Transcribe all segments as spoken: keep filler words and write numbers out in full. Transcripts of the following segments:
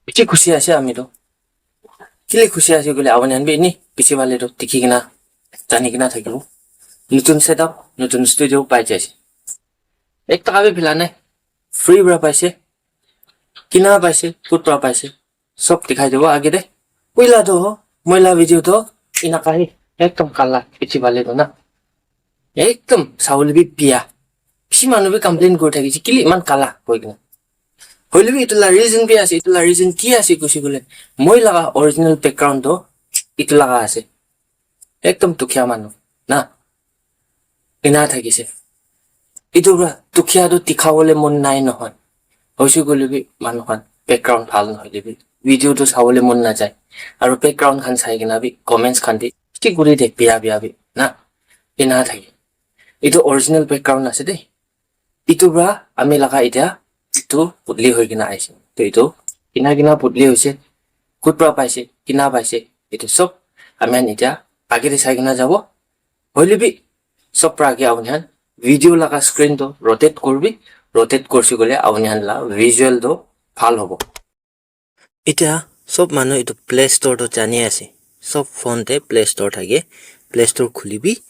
Bishi khushi ase ami toh. Kile khushi ase koile, apuni khan bi eni piche phale toh dikhi kena, jani kena thakibo. Notun setup, notun studio pai jai ase. Ek taka bi phila nai. Free pra paise. Kina paise, kot pra paise. Sob dikhai dibo age te. Puila toh, moi la video toh, enaka he, ekdom kala, piche phale toh na. Ekdom, sabole bi biya. Bishi manu bi complain kuri thakise, "Kile iman kala?" koi kena. Hoile bi etu la reason bi ase, etu la reason ki ase koise koile, moi laga original background toh etu laga ase. Ekdom dukhiya manu, na? Ena thakise. Etu pra dukhiya toh dikhabole mon nai nohoi. Hoise koile bi manu khan background bhal nohoile bi video toh sabole mon najai. Aru background khan sai kena bi comments khan te ki kuri de biya biya bi, na? Ena thake. Etu original background ase de. Etu pra ami laga etia etu putli hoi kena aise. To etu kina kina putli hoise, kot pra paise, kina paise, etu sob ami khan etia age te sai kena jabo. Hoile bi sob pra age apuni khan video laga screen toh rotate kuribi, rotate kurse koile apuni khan la visual toh bhal hobo. Etia sob manu etu Play Store toh jani ase. Sob phone te Play Store thake. Play Store khulibi.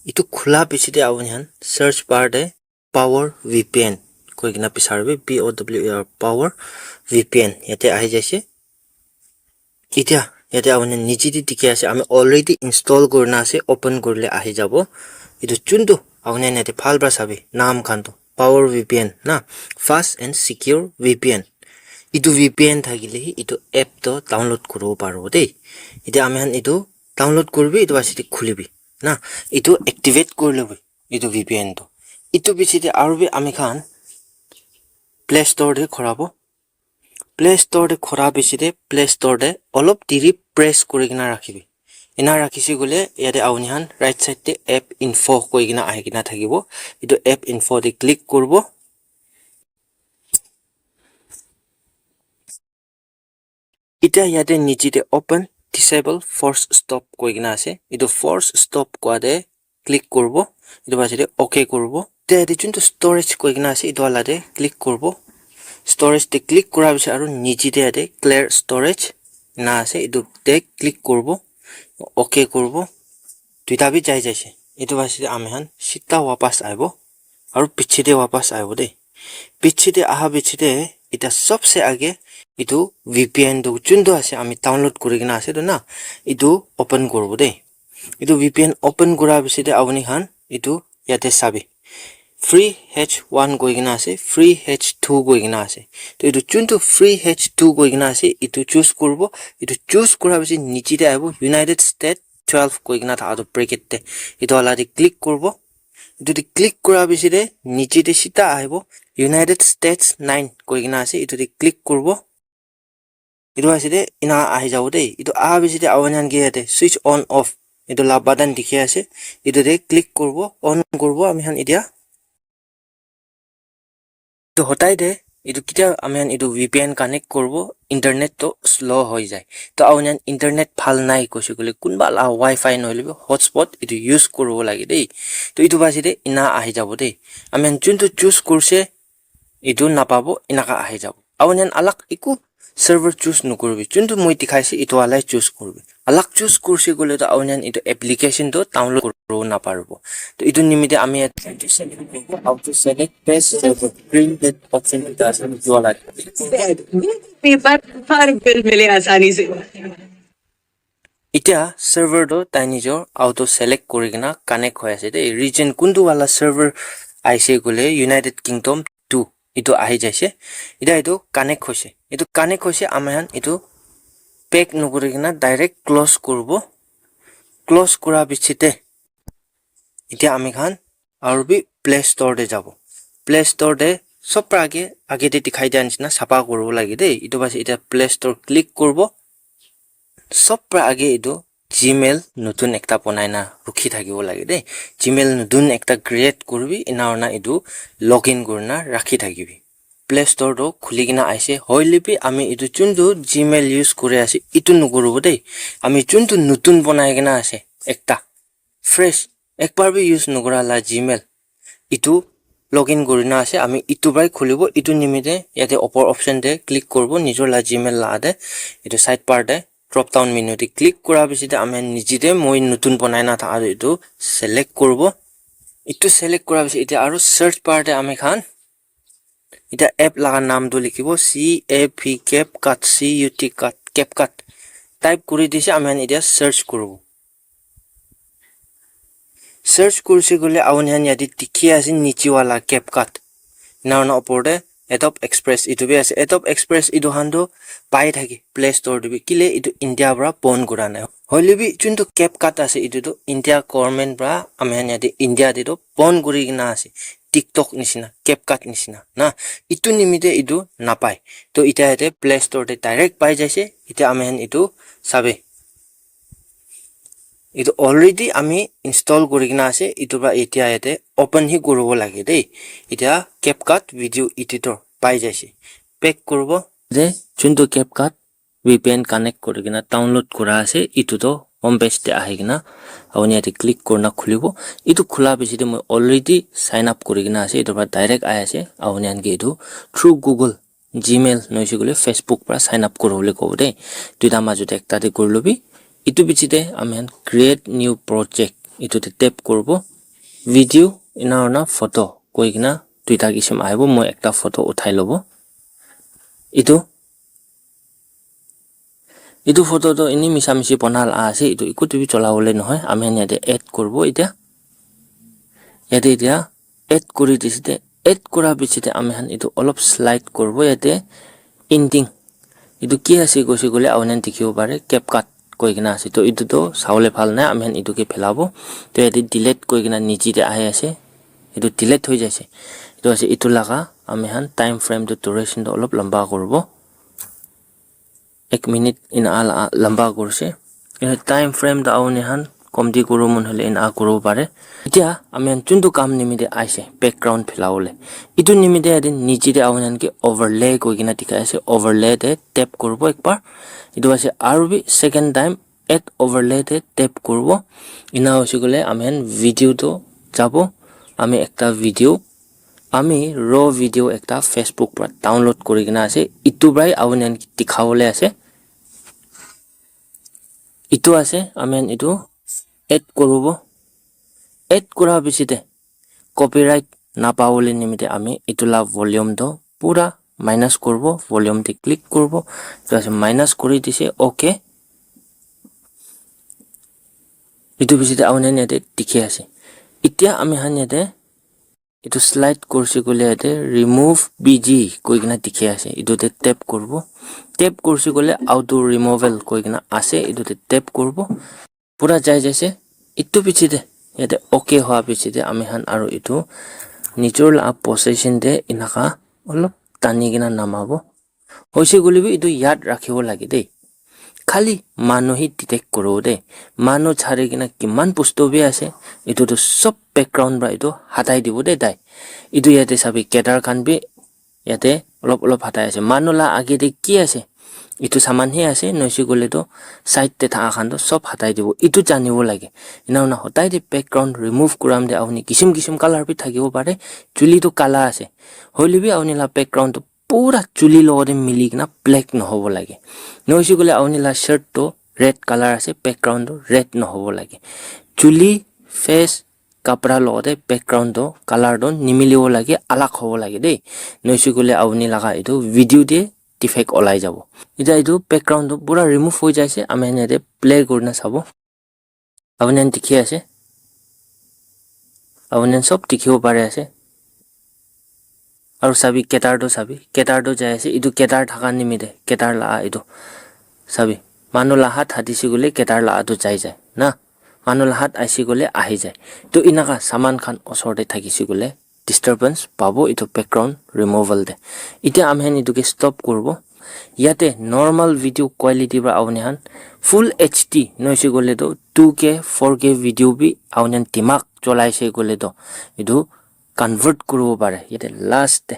Etu khula piche te apuni khan search bar te Power V P N koi kena bisaribi, P O W E R, Power V P N. Yate ahi jaise. Etia yate apuni khan niche te dikhi ase, ami already install kurina ase, open kurile ahi jabo. Etu chuntu apuni khan yate bhal pra sabi, naam khan toh Power V P N na, fast and secure V P N. Etu V P N thakile hi etu app toh download kuribo paribo de. Etia ami khan etu download kuribi, etu ase de khulibi na, etu activate kurilobi etu V P N toh. Etu piche te aru bi ami khan Play Store te khorabo. Play Store te khora piche te Play Store te olop diri press kuri kena rakhibi. Ena rakhise koile yate apuni khan right side te app info koi kena ahi kena thakibo. Etu app info te click kuribo. Etia yate niche te open disable force stop koi kena ase. Etu force stop koa te click kuribo. Etu piche te okay kuribo. Te yate chuntu storage koi kena ase, etu wala te click kuribo. Storage te click kura piche aru niche te yate clear storage ena ase, etu te click kuribo. Okay kuribo. Duita bi jai jaise. Etu piche te ami khan sita wapas ahibo. Aru piche te wapas ahibo de. Piche te aha piche te etia sobse age etu V P N toh chuntu ase ami download kuri kena ase toh na, etu open kuribo de. Etu V P N open kura piche te apuni khan etu yate sabi. Free H one koi kena ase, free H two koi kena ase. Toh etu chuntu free H two koi kena ase, etu choose kuribo. Etu choose kura piche niche te ahibo, United States twelve koi kena thaka toh bracket te. Etu wala te click kuribo. Etu te click kura piche te niche te sita ahibo, United States nine koi kena ase, etu te click kuribo. Etu ase de ena ahi jabo de. Etu aha piche te apuni khan ke yate switch on off etu la button dikhi ase. Etu te click kuribo, on kuribo ami khan etia. Etu hotai de, etu ketia ami khan etu V P N connect kuribo, internet toh slow hoi jai. Toh apuni khan internet bhal nai koise koile kunba la wifi nohoile bi hotspot etu use kuribo lage de. Toh etu piche te ena ahi jabo de. Ami khan chuntu choose kurse etu napabo, enaka ahi jabo. Apuni khan alag eku server choose nokuribi. Chuntu moi dikhai ase, etu wala choose kuribi. Alag choose kurse koile toh apuni khan etu application toh download kuribo naparibo. Toh etu nimite ami yate auto select, auto select best server, green that option duita ase, etu wala. Paper, far bill mile aasani se. Etia server toh tai nijor auto select kuri kena connect hoi ase de. Region kuntu wala server aise koile United Kingdom two etu ahi jaise. Etia etu connect hoise. Etu connect hoise ami khan etu back nokuri kena direct close kuribo. Close kura piche te etia ami khan aru bi Play Store te jabo. Play Store te sob pra age, age te dikhai dia nishina sapha kuribo lage de. Etu piche etia Play Store click kuribo. Sob pra age etu Gmail notun ekta bonai na rukhi thakibo lage de. Gmail notun ekta create kuribi, ena hoina etu login kurina rakhi thakibi. Play Store toh khuli kena aise, hoile bi ami etu chuntu Gmail use kuri ase, etu nokuribo de. Ami chuntu notun bonai kena ase ekta, fresh, ekbar bi use nokura la Gmail, etu login kurina ase, ami itu para khulibo. Itu nimite yate opor option te click kuribo, nijor la Gmail la te, itu side bar te drop down menu te click kura piche te ami khan niche te moi notun banai na thaka itu select kuribo. Itu select kura piche ite aru search bar te ami khan ite app laga naam tu likhibo C A P CapCut, C U T cut, CapCut type kuri dise, ami khan ite search kuribo. Search kurise koile apuni khan yate dikhi ase niche wala CapCut. Ena hoina opor te Adobe Express itu bi ase. Adobe Express itu khan tu pai thake Play Store te bi. Kile itu India para ban kura nai. Hoile bi juntu CapCut ase itu tu India government para ami khan yate India te tu ban kuri kena ase. TikTok nishina, CapCut nishina na. Itu nimite itu napai. To ita yate Play Store te direct pai jaise. Ita ami khan itu sabe. Itu already ami install kuri kena ase. Itu para etiya yate open hi kuribo lage dei. Etiya CapCut video editor pai jaise. Back kuribo. De juntu CapCut V P N connect kuri kena download kura ase. Itu to home page te ahi kena apuni yate click kurina khulibo. Itu khula piche te moi already sign up kuri kena ase. Itu para direct ahi ase. Apuni khan ke itu through Google Gmail noise koile Facebook para sign up kuri bole kobo de. Duita majo te ekta te kuri lobi. Itu piche te ami khan create new project itu te tap kuribo. Video ena hoina photo koi kena duita kisim ahibo. Moi ekta photo uthai lobo. Itu, itu photo to ini misa misi bona la ase. Itu eku tu bi chola bole nohoi. Ami khan yate add kuribo etiya. Yate etiya add kuri dise de, add kura piche te ami khan itu olop slide kuribo yate ending. Itu ki ase koise koile apuni khan dikhibo pare, CapCut koi kena ase. To itu to sabole bhal nai, ami khan itu ke phelabo. To yate delete koi kena niche te ahi ase. Itu delete hoi jaise. Itu ase itu laga ami khan time frame to duration to olop lamba kuribo. Ek minute ena ala-, lamba kurise. Ena time frame to apuni khan komti kuribo mon hoile ena kuribo pare. Etiya ami khan juntu kam nimite aise, background phila bole. Itu nimite yate niche te apuni khan ke overlay koi kena dikhai ase. Overlay te tap kuribo ekbar. Itu ase aru bi second time add overlay te tap kuribo. Ena hoise koile ami khan video to jabo. Ami ekta video, ami raw video ekta Facebook para download kuri kena ase. Itu para apuni khan ke dikha bole ase. Itu ase, ami khan itu add kuribo. Add kura piche te copyright napa bole nimite ami itu la volume to pura minus kuribo, volume te click kuribo. Itu ase minus kuri dise, okay. Itu piche te apuni khan yate dikhi ase. Etiya ami khan yate itu slide kurise koile yate remove B G koi kena dikhi ase. Itu te tap kuribo. Tap kurise koile auto removal koi kena ase. Itu te tap kuribo. Pura jai jaise. Itu piche te yate okay hua piche te ami khan aru itu nijor la possession te enaka olop tani kena namabo. Hoise koile bi itu yad rakhibo lage de. Khali manu hi detect kuribo de. Manu chari kena kiman bostu bi ase, itu tu sob background para itu hatai dibo de tai. Itu yate sabi guitar khan bi yate olop olop hatai ase. Manu la age te ki ase? Itu saman hi ase, noise koile tu side te thaka khan tu sob hatai dibo. Itu janibo lage. Ena hoina hotai te background remove kuram te apuni kisim kisim color bi thakibo pare. Chuli tu kala ase. Hoile bi apuni la background tu pura chuli logote mili kena black nohobo lage. Nohoise koile apuni la shirt toh red color ase, background toh red nohobo lage. Chuli, face, kapra logote background toh color toh nimilibo lage, alag hobo lage de. Nohoise koile apuni laga etu video te defect olai jabo. Etiya etu background toh pura remove hoi jaise, ami khan yate play kurina sabo. Apuni khan dikhi ase. Apuni khan sob dikhibo pari ase. Aru sabi, guitar toh sabi. Guitar toh jai ase. Etu guitar thaka nimite, guitar la etu. Sabi. Manu la hat hatise koile guitar la etu jai jai. Na? Manu la hat ahise koile ahi jai. Toh enaka saman khan osor te thakise koile disturbance pabo etu background removal te. Etiya ami khan etu ke stop kuribo. Yate normal video quality para apuni khan full H D nohoise koile toh two K, four K video bi apuni khan dimag cholaise koile toh etu convert kuribo pare. Yate last te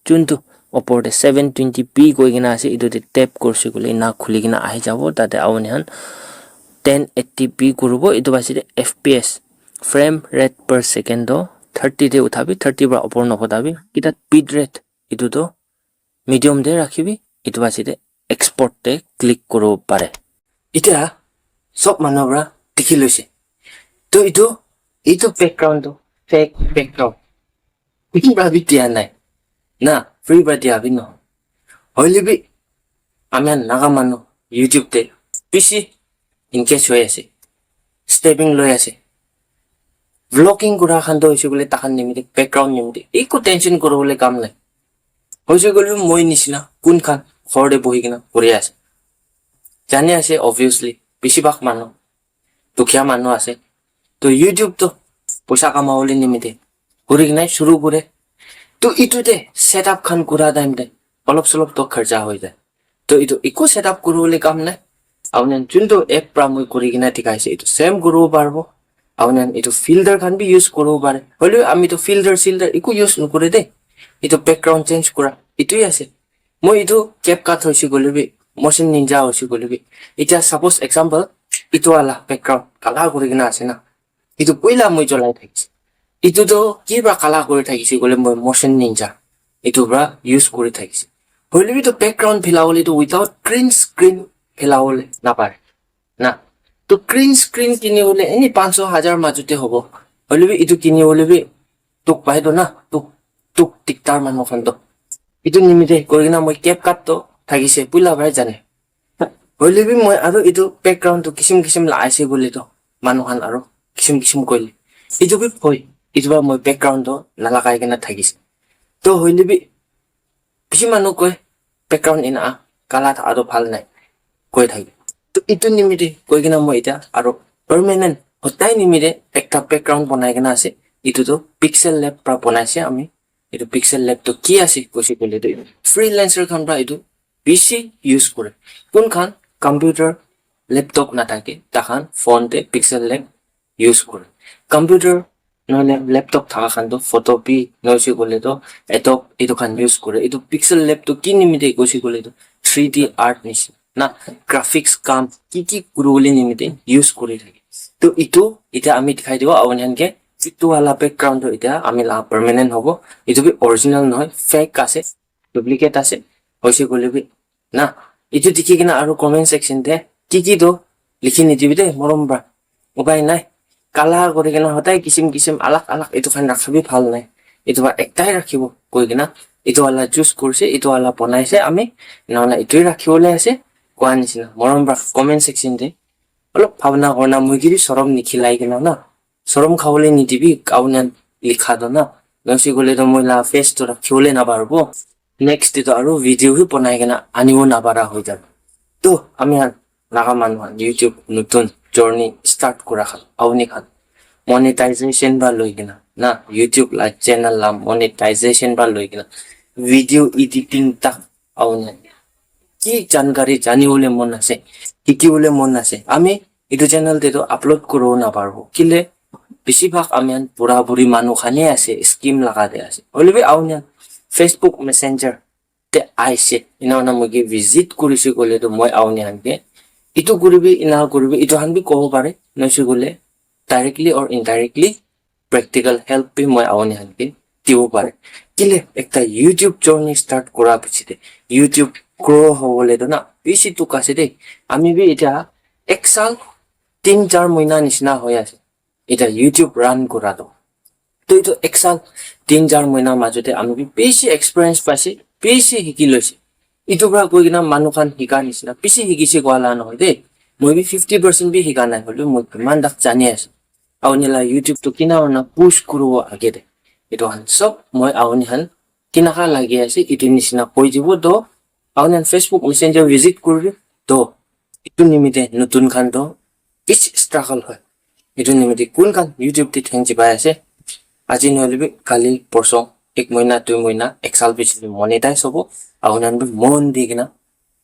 juntu opor te seven twenty P koi kena ase, etu te tap kurise koile ena khuli kena ahi jabo. Tate apuni khan ten eighty P kuribo. Etu piche te F P S, frame rate per second toh thirty te uthabi, thirty para upor nokothabi. Kita bit rate itu to medium te rakhibi, itu ase te export te click kuribo pare. Itya sob manu para dikhi loise. To itu, itu background to fake background. Free para bi dia nai. Na, free para dia bi no. Hoile bi, ami khan Naga manu YouTube te bishi engage hoi ase. Stepping loi ase. Vlogging kura khan to hoise koile takhan nimite, background nimite, eku tension kuribole kam nai. Hoise koile moi nishina kun khan ghor te bohi kena kuri ase. Jani ase, obviously, besibhag manu dukhiya manu ase. To YouTube to poisa kamabole nimite kuri kena shuru kure. To itu te setup khan kura time te olop solop to kharcha hoi jai. To itu eku setup kuribole kam nai. Apuni khan juntu app pra moi kuri kena dikhai ase, itu same kuribo paribo. Apuni khan itu filter khan bi use kuribo pare. Hoilebi ami to filter silter eku use nokure de. Itu background change kura itu hi ase. Moi itu CapCut hoise koile bi, Motion Ninja hoise koile bi. Itya suppose example, itu wala background kala kuri kena ase na. Itu poila moi cholai thakise. Itu to ki pra kala kuri thakise koile moi Motion Ninja itu pra use kuri thakise. Hoilebi to background philabole to without green screen philabole napare. Na. To green screen kinibole any panch sho hajar majute hobo. Hoilebi itu kinibole bi tuk pai to na, tuk, tuk dikdar manu khan to. Itu nimite koi kena moi CapCut to thakise, poila para jane. Hoilebi moi aru itu background to kisim kisim la ase bole to manu khan aru kisim kisim koile. Itu bi hoi, itu para moi background to nalagai kena thakise. To hoilebi bishi manu koi, background ena kala thaka to bhal nai koi thake. To itu nimite koi kena moi itya aru permanent hotai nimite ekta background bonai kena ase. Itu to Pixel Lab pra bonai ase ami. Itu Pixel Lab to ki ase koise koile to freelancer khan pra itu bishi use kure. Kun khan computer, laptop nathake, takhan phone te Pixel Lab use kure. Computer nohole laptop thaka khan to photo bi noise koile to Adobe itu khan use kure. Itu Pixel Lab to ki nimite koise koile to three D art nishina na, graphics kam ki ki kuribole nimite use kuri thake. To itu itya ami dikhai dibo apuni khan ke, itu wala background to itya ami la permanent hobo. Itu bi original nohoi, fake ase, duplicate ase, hoise koile bi na. Itu dikhi kena aru comment section te ki ki to likhi nidibi de, morom pra. Upai nai. Kala kuri kena hotai kisim kisim alag alag itu khan rakha bi bhal nai. Itu pra ektai rakhibo koi kena itu wala choose kurise, itu wala bonaise ami, ena hoina itu rakhibole ase, koa nishina. Morom pra comment section te olop bhabna korna, moi ke bi sorom nikhilai kena na. Sorom khabole nidibi, apuni khan likha to na. Noise koile to moi la face to rakhibole naparibo. Next te to aru video bi bonai kena anibo napara hoi jabo. To ami khan Naga manu khan YouTube nutun journey start kura khan, apuni khan monetization pra loi kena na, YouTube la channel la monetization pra loi kena video editing tak apuni khan ki jankari janibole mon ase, hikibole mon ase, ami itu channel te to upload kuribo naparibo. Kile, besibhag ami khan bura buri manu khan he ase, scheme laga te ase. Hoilebi apuni khan Facebook Messenger te aise, ena hoina moi ke visit kurise koile to moi apuni khan ke itu kuribi, ena kuribi, itu khan bi kobo pare, noise koile directly or indirectly practical help bi moi apuni khan ke dibo pare. Kile ekta YouTube journey start kura piche te, YouTube grow hobole to na bishi dukh ase de. Ami bi itya ek sal, tin char mohina nishina hoi ase itya YouTube run kura to. To itu ek sal, tin char mohina majote ami bi bishi experience paise, bishi hiki loise. Itu pra koi kena manu khan hika nishina bishi hikise koa la nohoi de. Moi bi fifty percent bi hika nai, hoilebi moi kiman tak jani ase. Apuni la YouTube to kina hoina push kuribo age te. Itu khan sob moi apuni khan kinaka lagi ase, itu nishina koi dibo to. Apuni khan Facebook Messenger visit kuribi to. Itu nimite nutun khan to bishi struggle hoi. Itu nimite kun khan YouTube te theng chibai ase. Aji nohoilebi kali, porso, ek mohina, dui mohina, ek sal piche monetize hobo. Apuni khan bi mon di kena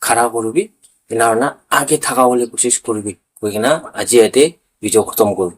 khara kuribi. Ena hoina age thaka bole kosis kuribi. Koi kena aji yate video khatam kuribo.